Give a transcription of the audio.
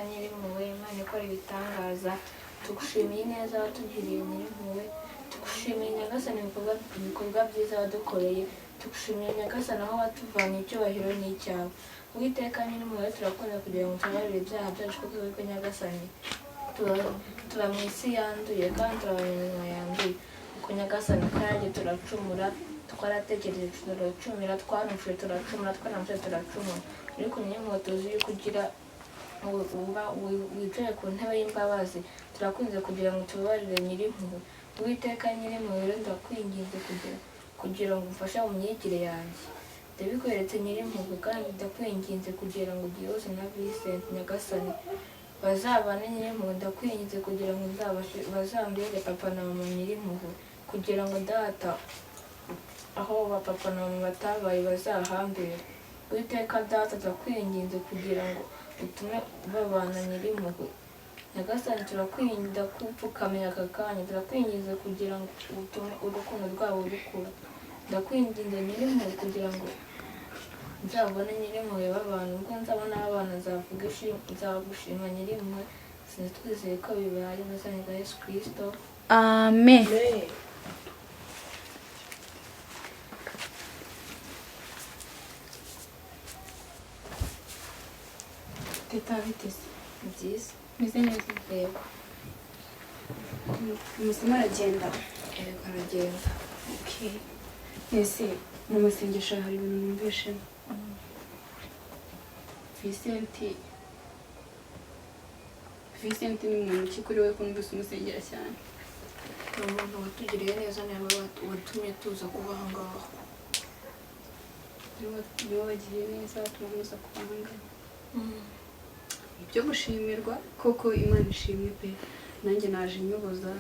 Nyirimpuhwe, Imana ikora ibitangaza, tugushimiye ineza watugiriye Nyirimpuhwe, tugushimiye Nyagasani ibikorwa byiza wadukoreye, tugushimiye Nyagasani aho watuvanye, icyubahiro ni icyawe. Uwiteka Nyirimpuhwe, turakunda kugira ngo tubabarire ibyaha byacu kuko twebwe Nyagasani tuba mu isi yanduye kandi turaba mu minwa yanduye. Kuko Nyagasani twaragiye turacumura, twaratekereje turacumura, twarumvise turacumura, twaramutse turacumura. Ariko Nyirimpuhwe, tuzi yuko ugira uba wicaye ku ntebe y'imbabazi, turakunze kugira ngo tubabarire Nyirimpuhwe. Uwiteka Nyirimpuhwe rero, ndakwinginze kugira ngo umfashe mu myigire yanjye. Ndabikweretse Nyirimpuhwe, kandi ndakwinginze kugira ngo Gihozo na Vincent Nyagasani bazabane Nyirimpuhwe. Ndakwinginze kugira ngo nzabashe bazambere papa na mama Nyirimpuhwe, kugira ngo data aho ba papa na mama batabaye bazahambere. Uwiteka Data, ndakwinginze kugira ngo utume babana Nyirimpuhwe. Nyagasani, turakwinginze kupfukamira aka kanya, turakwinginze kugira ngo utume urukundo rwabo rukura. Ndakwinginze Nyirimpuhwe kugira ngo nzabone Nyirimpuhwe babana. Ubwo nzabona babana nzavuga nzagushima Nyirimpuhwe. Sinzi, twizeye ko bibaye mu izina rya Yesu Kristo. Amen. Teta, biteze? Ni byiza. Meze neza? Yego. Ubuzima aragenda? Yego, aragenda. Okay. Ese mu masengesho hari ibintu numvishemo? Vincent ni muntu ki kuri we, ko numvise umusengera cyane? Ni umuntu watugiriye neza, niwe watumye tuza kuba aha ngaha. Niwe wagiriye neza watuma muza kuba aha ngaha. Ibyo gushimirwa koko, Imana ishimwe pe. Nanjye naje nyoboza.